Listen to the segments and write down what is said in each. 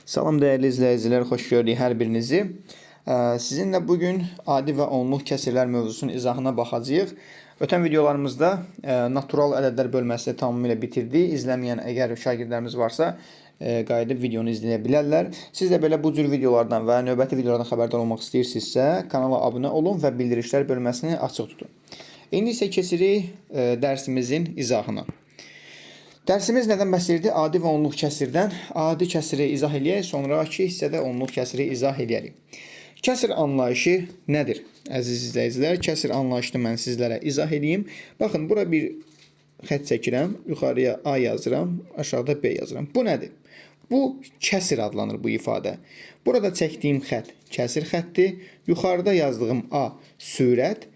Salam dəyərli izləyicilər, xoş gördük hər birinizi. Sizinlə bu gün adi və onluq kəsirlər mövzusunun izahına baxacağıq. Ötən videolarımızda natural ədədlər bölməsini tamamilə bitirdik. İzləməyən əgər şagirdlərimiz varsa, qayıdıb videonu izləyə bilərlər. Siz də belə bu cür videolardan və növbəti videolardan xəbərdar olmaq istəyirsinizsə, kanala abunə olun və bildirişlər bölməsini açıq tutun. İndi isə keçirik dərsimizin izahına. Dərsimiz nədən bəhs edirdi? Adi və onluq kəsirdən. Adi kəsiri izah eləyək, sonrakı hissədə onluq kəsiri izah eləyərik. Kəsir anlayışı nədir? Əziz izləyicilər, kəsir anlayışını mən sizlərə izah eləyim. Baxın, bura bir xətt çəkirəm, yuxarıya A yazıram, aşağıda B yazıram. Bu nədir? Bu kəsir adlanır bu ifadə. Burada çəkdiyim xətt kəsir xəttir. Yuxarıda yazdığım A sürət,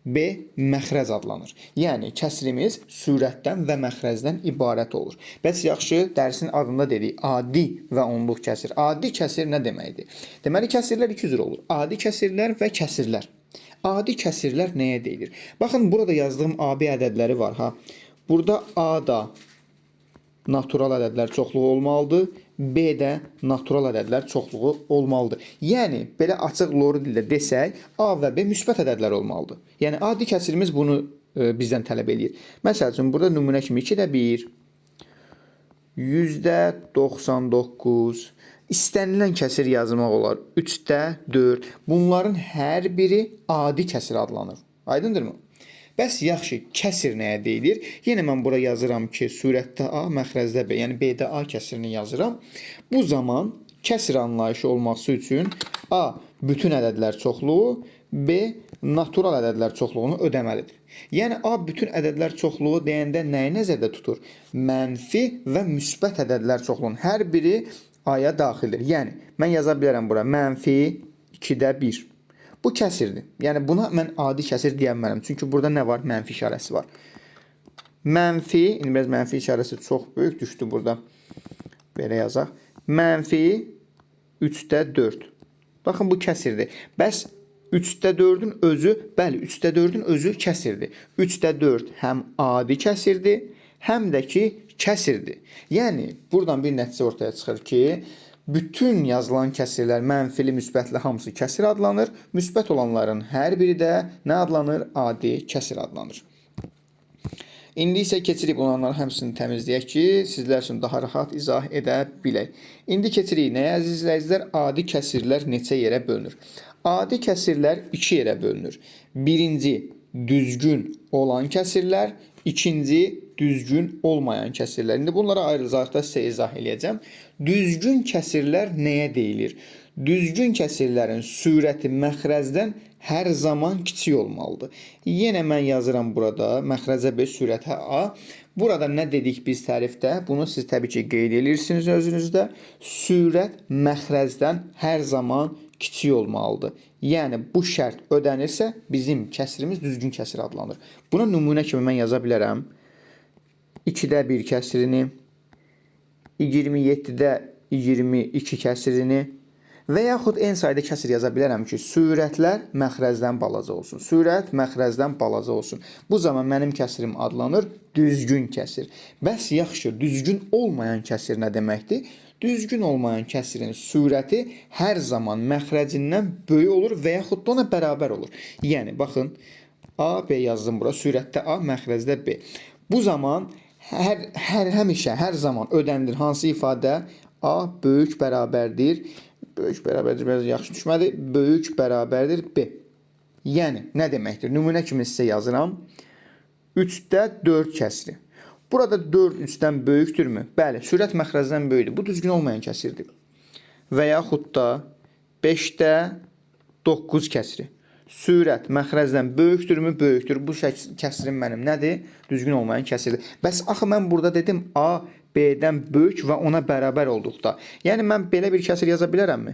B məxrəc adlanır. Yəni kəsirimiz sürətdən və məxrəcdən ibarət olur. Bəs yaxşı, dərsin adında dedik adi və onluq kəsir. Adi kəsir nə deməkdir? Deməli kəsirlər iki cür olur. Adi kəsirlər və kəsirlər. Adi kəsirlər nəyə deyilir? Baxın, burada yazdığım AB ədədləri var ha. Burada A da natural ədədlər çoxluğu olmalıdır. B də natural ədədlər çoxluğu olmalıdır. Yəni belə açıq loru dildə desək, A və B müsbət ədədlər olmalıdır. Yəni adi kəsirimiz bunu bizdən tələb eləyir. Məsəl üçün burada nümunə kimi 2-də 1, %99, istənilən kəsir yazmaq olar. 3-də 4. Bunların hər biri adi kəsir adlanır. Aydındırmı? Bəs yaxşı, kəsir nəyə deyilir? Yenə mən bura yazıram ki, sürətdə A, məxrəcdə B, yəni B-də A kəsirini yazıram. Bu zaman kəsir anlayışı olması üçün A bütün ədədlər çoxluğu, B natural ədədlər çoxluğunu ödəməlidir. Yəni A bütün ədədlər çoxluğu deyəndə nəyi nəzərdə tutur? Mənfi və müsbət ədədlər çoxluğunun hər biri A-ya daxildir. Yəni mən yaza bilərəm bura mənfi 2-də 1. Bu kəsirdir. Yəni buna mən adi kəsir deyə bilmərəm. Çünki burada nə var? Mənfi işarəsi var. Mənfi, indi biraz mənfi işarəsi çox böyük düşdü burada. Belə yazaq. Mənfi 3-də 4. Baxın, bu kəsirdir. Bəs 3-də 4-ün özü, bəli, 3-də 4-ün özü kəsirdir. 3-də 4 həm adi kəsirdir, həm də ki kəsirdir. Yəni buradan bir nəticə ortaya çıxır ki, bütün yazılan kəsirlər mənfili, müsbətli hamısı kəsir adlanır. Müsbət olanların hər biri də nə adlanır? Adi kəsir adlanır. İndi isə keçirik olanların hamısını təmizləyək ki, sizlər üçün daha rahat izah edə bilək. İndi keçirik nəyə, əziz izləyicilər? Adi kəsirlər neçə yerə bölünür? Adi kəsirlər iki yerə bölünür. Birinci, düzgün olan kəsirlər, ikinci, düzgün olmayan kəsirlər. İndi bunlara ayrı-ayrılıqda sizə izah eləyəcəm. Düzgün kəsirlər nəyə deyilir? Düzgün kəsirlərin sürəti məxrəcdən hər zaman kiçik olmalıdır. Yenə mən yazıram burada məxrəcə B, sürətə A. Burada nə dedik biz tərifdə? Bunu siz təbii ki qeyd edirsiniz özünüzdə. Sürət məxrəcdən hər zaman kiçik olmalıdır. Yəni bu şərt ödənirsə bizim kəsirimiz düzgün kəsir adlanır. Buna nümunə kimi mən yaza bilərəm. 2-də 1 kəsirini, 27-də 22 kəsirini və yaxud en sayda kəsir yaza bilərəm ki, sürətlər məxrəcdən balaca olsun. Sürət məxrəcdən balaca olsun. Bu zaman mənim kəsirim adlanır düzgün kəsir. Bəs yaxşı, düzgün olmayan kəsir nə deməkdir? Düzgün olmayan kəsirin sürəti hər zaman məxrəcindən böyük olur və yaxud da ona bərabər olur. Yəni baxın, A, B yazdım bura. Sürətdə A, məxrəcdə B. Bu zaman həmişə, hər zaman ödənilir hansı ifadə? A böyük bərabərdir. Böyük bərabərdir, biraz yaxşı düşmədi. Böyük bərabərdir B. Yəni, nə deməkdir? Nümunə kimi sizə yazıram. 3-də 4 kəsiri. Burada 4 3-dən böyükdürmü? Bəli, sürət məxrəcdən böyükdür. Bu düzgün olmayan kəsirdir. Və yaxud da 5-də 9 kəsiri. Sürət məxrəcdən böyükdürmü? Böyükdür. Bu kəsirim mənim nədir? Düzgün olmayan kəsirdir. Bəs axı mən burada dedim A B-dən böyük və ona bərabər olduqda. Yəni mən belə bir kəsir yaza bilərəmmi?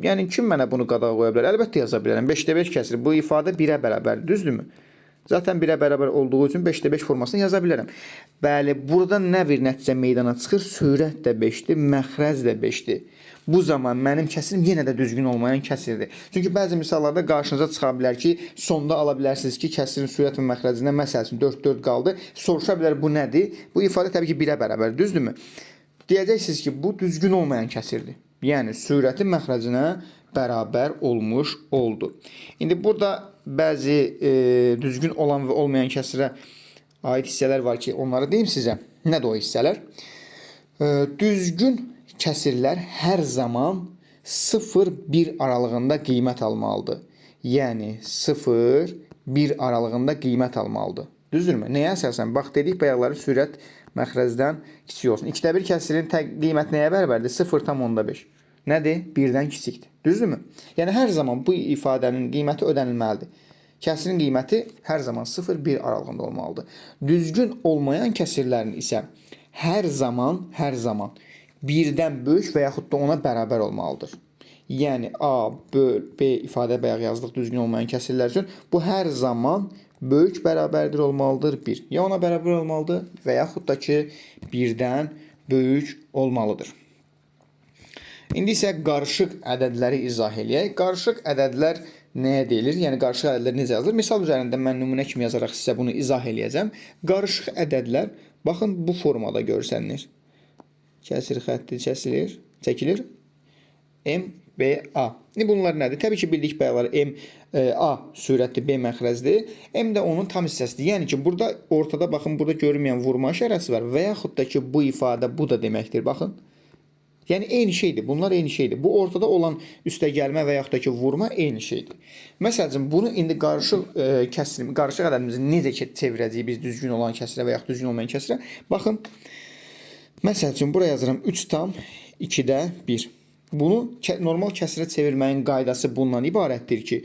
Yəni kim mənə bunu qadağa qoya bilər? Əlbəttə yaza bilərəm. 5-də 5 kəsir. Bu ifadə 1-ə bərabərdir, düzdürmü? Zaten 1-ə bərabər olduğu üçün 5-də 5 formasını yaza bilərəm. Bəli, burada nə bir nəticə meydana çıxır? Sürət də 5-dir, məxrəc də 5-dir. Bu zaman mənim kəsirim yenə də düzgün olmayan kəsirdir. Çünki bəzi misallarda qarşınıza çıxa bilər ki, sonda ala bilərsiniz ki, kəsirin sürət və məxrəcindən məsəl üçün 4-4 qaldı. Soruşa bilər bu nədir? Bu ifadə təbii ki 1-ə bərabər, düzdürmü? Deyəcəksiniz ki, bu düzgün olmayan kəsirdir. Yəni sürəti məxrəcinə bərabər olmuş oldu. İndi burada bəzi düzgün olan və olmayan kəsirə aid hissələr var ki, onları deyim sizə. Nədir o hissələr? Düzgün kəsirlər hər zaman 0-1 aralığında qiymət almalıdır. Yəni 0-1 aralığında qiymət almalıdır. Düzdürmü? Nəyə əsasən? Bax, dedik bayaqları sürət məxrəcdən kiçik olsun. 2-də 1 kəsirin qiyməti nəyə bərabərdir? 0,5. Nədir? 1-dən kiçikdir. Düzdürmü? Yəni hər zaman bu ifadənin qiyməti ödənilməlidir. Kəsirin qiyməti hər zaman 0-1 aralığında olmalıdır. Düzgün olmayan kəsirlərin isə hər zaman 1-dən böyük və yaxud da ona bərabər olmalıdır. Yəni A böl B ifadə bayaq yazdıq düzgün olmayan kəsirlər üçün. Bu hər zaman böyük bərabərdir olmalıdır 1. Ya ona bərabər olmalıdır və yaxud da ki 1-dən böyük olmalıdır. İndi isə qarışıq ədədləri izah eləyək. Qarışıq ədədlər nəyə deyilir? Yəni qarışıq ədədlər necə yazılır? Misal üzərində mən nümunə kimi yazaraq sizə bunu izah eləyəcəm. Qarışıq ədədlər baxın bu formada görsənir. Kəsir xətti kəsilir, çəkilir. M, B, A. İndi bunlar nədir? Təbii ki, bildik bayaqları M, A sürətli, B məxrəcdir. M də onun tam hissəsidir. Yəni ki, burada ortada baxın, burada görünməyən vurma işarəsi var və yaxud da ki, bu ifadə bu da deməkdir. Baxın. Yəni eyni şeydir. Bunlar eyni şeydir. Bu ortada olan üstəgəlmə və yaxud da ki, vurma eyni şeydir. Məsəl üçün bunu indi qarışıq kəsir, qarışıq ədədimizi necə çevirəcəyik biz düzgün olan kəsirə və yaxud düzgün olmayan kəsirə? Baxın. Məsəl üçün bura yazıram 3,2-də 1. Bunu normal kəsirə çevirməyin qaydası bundan ibarətdir ki,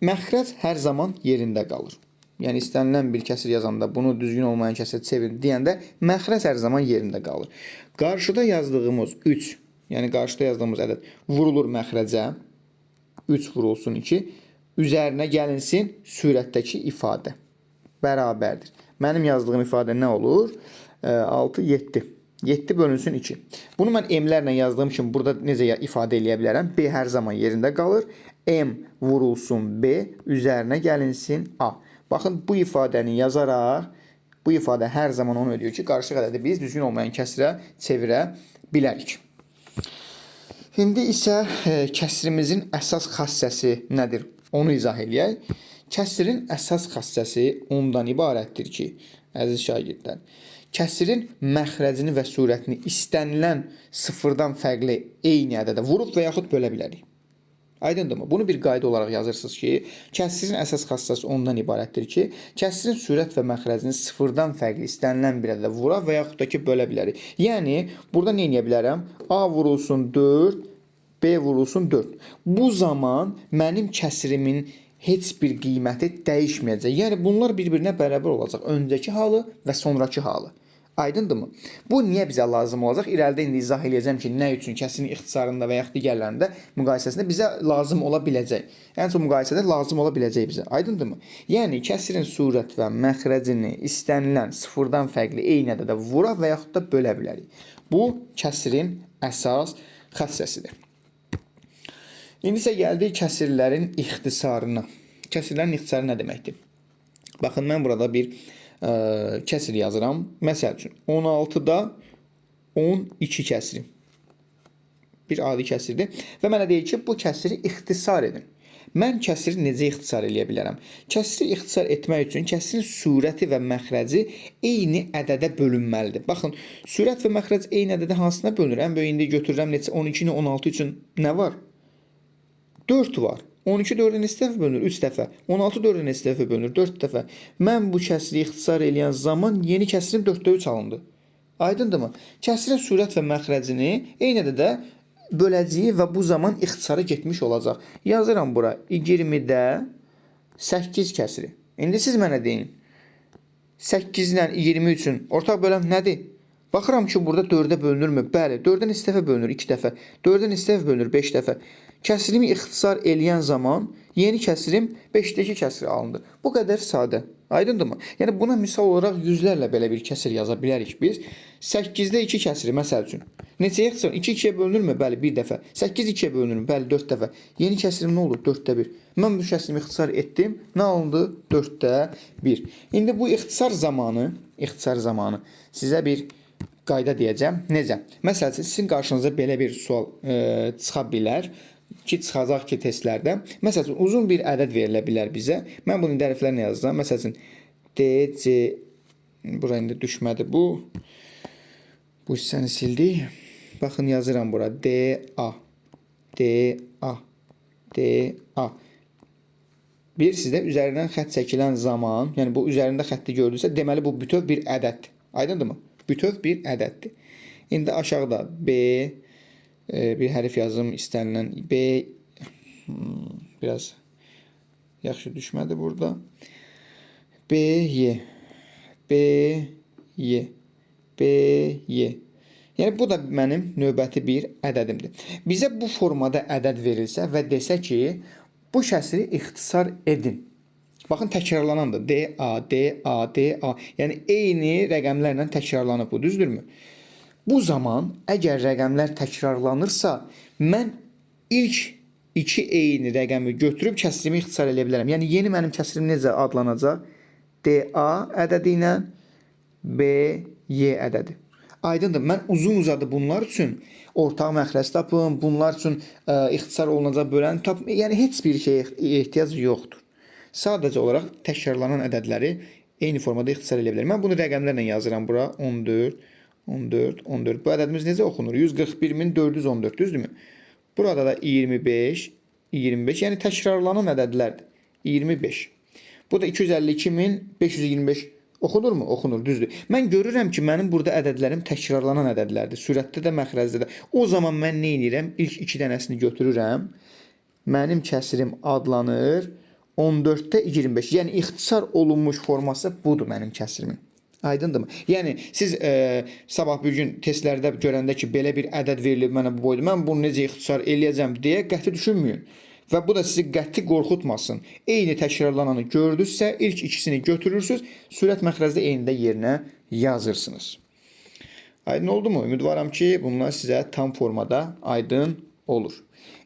məxrəc hər zaman yerində qalır. Yəni istənilən bir kəsir yazanda bunu düzgün olmayan kəsirə çevir deyəndə məxrəc hər zaman yerində qalır. Qarşıda yazdığımız 3, yəni qarşıda yazdığımız ədəd vurulur məxrəcə. 3 vurulsun 2. Üzərinə gəlinsin sürətdəki ifadə. Bərabərdir. Mənim yazdığım ifadə nə olur? 6, 7. 7 bölünsün 2. Bunu mən m-lərlə yazdığım üçün burada necə ifadə eləyə bilərəm? B hər zaman yerində qalır. M vurulsun B, üzərinə gəlinsin A. Baxın, bu ifadəni yazaraq, bu ifadə hər zaman onu ödəyir ki, qarışıq ədədi biz düzgün olmayan kəsirə çevirə bilərik. İndi isə kəsirimizin əsas xassəsi nədir? Onu izah eləyək. Kəsirin əsas xassəsi ondan ibarətdir ki, əziz şagirdlər, kəsirin məxrəcini və sürətini istənilən sıfırdan fərqli eyni ədədə vurub və yaxud bölə bilərik. Aydındırmı? Bunu bir qayda olaraq yazırsınız ki, kəsirin əsas xassəsi ondan ibarətdir ki, kəsirin sürət və məxrəcini sıfırdan fərqli istənilən bir ədədə vura və yaxud da ki, bölə bilərik. Yəni, burada nə edə bilərəm? A vurulsun 4, B vurulsun 4. Bu zaman mənim kəsirimin heç bir qiyməti dəyişməyəcək. Yəni, bunlar bir-birinə bərabər olacaq. Öncəki halı və sonrakı halı. Aydındırmı? Bu niyə bizə lazım olacaq? İrəlidə indi izah eləyəcəm ki, nə üçün kəsirin ixtisarında və yaxud digərlərində müqayisəsində bizə lazım ola biləcək. Ən çox müqayisədə lazım ola biləcək bizə. Aydındırmı? Yəni kəsirin sürət və məxrəcini istənilən sıfırdan fərqli eyni ədədə vura və yaxud da bölə bilərik. Bu kəsirin əsas xassəsidir. İndi isə gəldik kəsirlərin ixtisarına. Kəsirlərin ixtisarı nə deməkdir? Baxın, mən burada bir kəsir yazıram. Məsəl üçün 16-da 12 kəsiri. Bir adi kəsirdir. Və mənə deyir ki, bu kəsiri ixtisar edin. Mən kəsiri necə ixtisar eləyə bilərəm? Kəsiri ixtisar etmək üçün kəsirin sürəti və məxrəci eyni ədədə bölünməlidir. Baxın, sürət və məxrəc eyni ədədə hansına bölünür? Ən böyük indi götürürəm neçə? 12-ni 16 üçün nə var? 4 var. 12 4-ə neçə dəfə bölünür? 3 dəfə. 16 4-ə neçə dəfə bölünür? 4 dəfə. Mən bu kəsiri ixtisar eləyən zaman yeni kəsirim 4-də 3 alındı. Aydındırmı? Kəsirin sürət və məxrəcini eyni ədədə böləcəyik və bu zaman ixtisara getmiş olacaq. Yazıram bura 20-də 8 kəsiri. İndi siz mənə deyin. 8 ilə 23-ün ortaq böləm nədir? Baxıram ki, burada 4-ə bölünürmü? Bəli, 4-ə neçə dəfə bölünür? 2 dəfə. 4-ə neçə dəfə bölünür? 5 dəfə. Kəsirimi ixtisar eləyən zaman yeni kəsirim 5-də 2 kəsiri alındı. Bu qədər sadə. Aydındırmı? Yəni buna misal olaraq yüzlərlə belə bir kəsir yaza bilərik biz. 8-də 2 kəsiri məsəl üçün. Neçəyə ixtisar? 2 2-yə bölünürmü? Bəli, 1 dəfə. 8 2-yə bölünürmü? Bəli, 4 dəfə. Yeni kəsirim nə olur? 4-də 1. Mən bu kəsirimi ixtisar etdim. Nə alındı? 4-də 1. İndi bu ixtisar zamanı sizə bir qayda deyəcəm. Necə? Məsəl üçün sizin qarşınıza belə bir sual çıxa bilər ki, çıxacaq ki testlərdə. Məsəl üçün uzun bir ədəd verilə bilər bizə. Mən bunu indi hərflərlə yazacağam. Məsəl üçün D, C, bura indi düşmədi bu. Bu hissəni sildik. Baxın yazıram bura D, A, D, A, D, A. Bir sizdə üzərindən xətt çəkilən zaman, yəni bu üzərində xətti gördünüzsə, deməli bu bütöv bir ədəddir. Aydındırmı? Bütöv bir ədəddir. İndi aşağıda B, bir hərf yazım istənilən B, biraz yaxşı düşmədi burada. B, Y, B, Y, B, Y. Yəni bu da mənim növbəti bir ədədimdir. Bizə bu formada ədəd verilsə və desə ki, bu kəsri ixtisar edin. Baxın təkrarlanandır. D, A, D, A, D, A. Yəni eyni rəqəmlərlə təkrarlanıb bu, düzdürmü? Bu zaman əgər rəqəmlər təkrarlanırsa, mən ilk iki eyni rəqəmi götürüb kəsrimi ixtisar eləyə bilərəm. Yəni yeni mənim kəsrim necə adlanacaq? DA ədədi ilə BY ədədi. Aydındır. Mən uzun uzadı bunlar üçün ortaq məxrəc tapım, bunlar üçün ixtisar olunacaq bölən tapım. Yəni heç bir şeyə ehtiyac yoxdur. Sadəcə olaraq təkrarlanan ədədləri eyni formada ixtisar eləyə bilərəm. Mən bunu rəqəmlərlə yazıram bura. 14, 14, 14. Bu ədədimiz necə oxunur? 141.414, düzdürmü? Burada da 25, 25. Yəni təkrarlanan ədədlərdir. 25. Bu da 252.525 oxunurmu? Oxunur, düzdür. Mən görürəm ki, mənim burada ədədlərim təkrarlanan ədədlərdir. Sürətdə də, məxrəcdə də. O zaman mən nə edirəm? İlk iki dənəsini götürürəm. Mənim kəsirim adlanır 14-də 25. Yəni ixtisar olunmuş forması budur mənim kəsirimin. Aydındırmı? Yəni siz sabah bir gün testlərdə görəndə ki, belə bir ədəd verilib mənə bu boyda, mən bunu necə ixtisar eləyəcəm deyə qəti düşünməyin. Və bu da sizi qəti qorxutmasın. Eyni təkrarlananı gördünüzsə, ilk ikisini götürürsüz, sürət məxrəcdə eyni də yerinə yazırsınız. Aydın oldu mu? Ümidvaram ki, bunlar sizə tam formada aydın olur.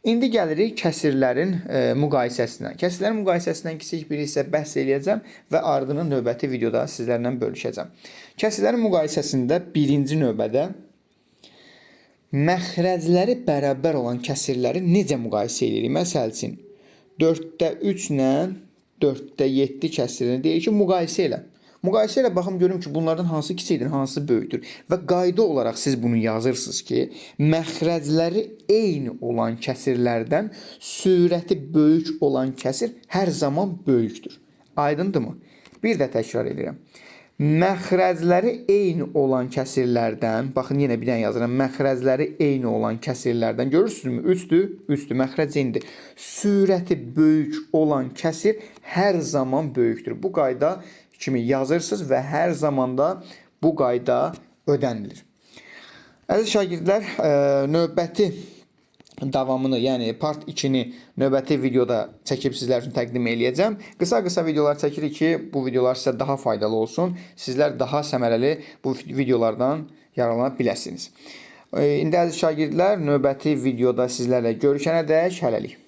İndi gəlirik kəsirlərin müqayisəsinə. Kəsirlərin müqayisəsindən kiçik bir hissə bəhs eləyəcəm və ardını növbəti videoda sizlərlə bölüşəcəm. Kəsirlərin müqayisəsində birinci növbədə məxrəcləri bərabər olan kəsirləri necə müqayisə edirik? Məsəl üçün 4-də 3 ilə 4-də 7 kəsirini deyir ki, müqayisə elə. Müqayisə elə baxım görüm ki, bunlardan hansı kiçikdir, hansı böyükdür. Və qayda olaraq siz bunu yazırsınız ki, məxrəcləri eyni olan kəsirlərdən sürəti böyük olan kəsir hər zaman böyükdür. Aydındırmı? Bir də təkrar edirəm. Məxrəcləri eyni olan kəsirlərdən, baxın yenə bir dənə yazıram. Məxrəcləri eyni olan kəsirlərdən görürsünüzmü? 3-dür, 3-dür, məxrəc eynidir. Sürəti böyük olan kəsir hər zaman böyükdür. Bu qayda kimi yazırsınız və hər zaman da bu qayda ödənilir. Əziz şagirdlər, növbəti davamını, yəni part 2-ni növbəti videoda çəkib sizlər üçün təqdim eləyəcəm. Qısa-qısa videolar çəkirik ki, bu videolar sizə daha faydalı olsun. Sizlər daha səmərəli bu videolardan yararlana biləsiniz. İndi əziz şagirdlər, növbəti videoda sizlərlə görüşənədək hələlik.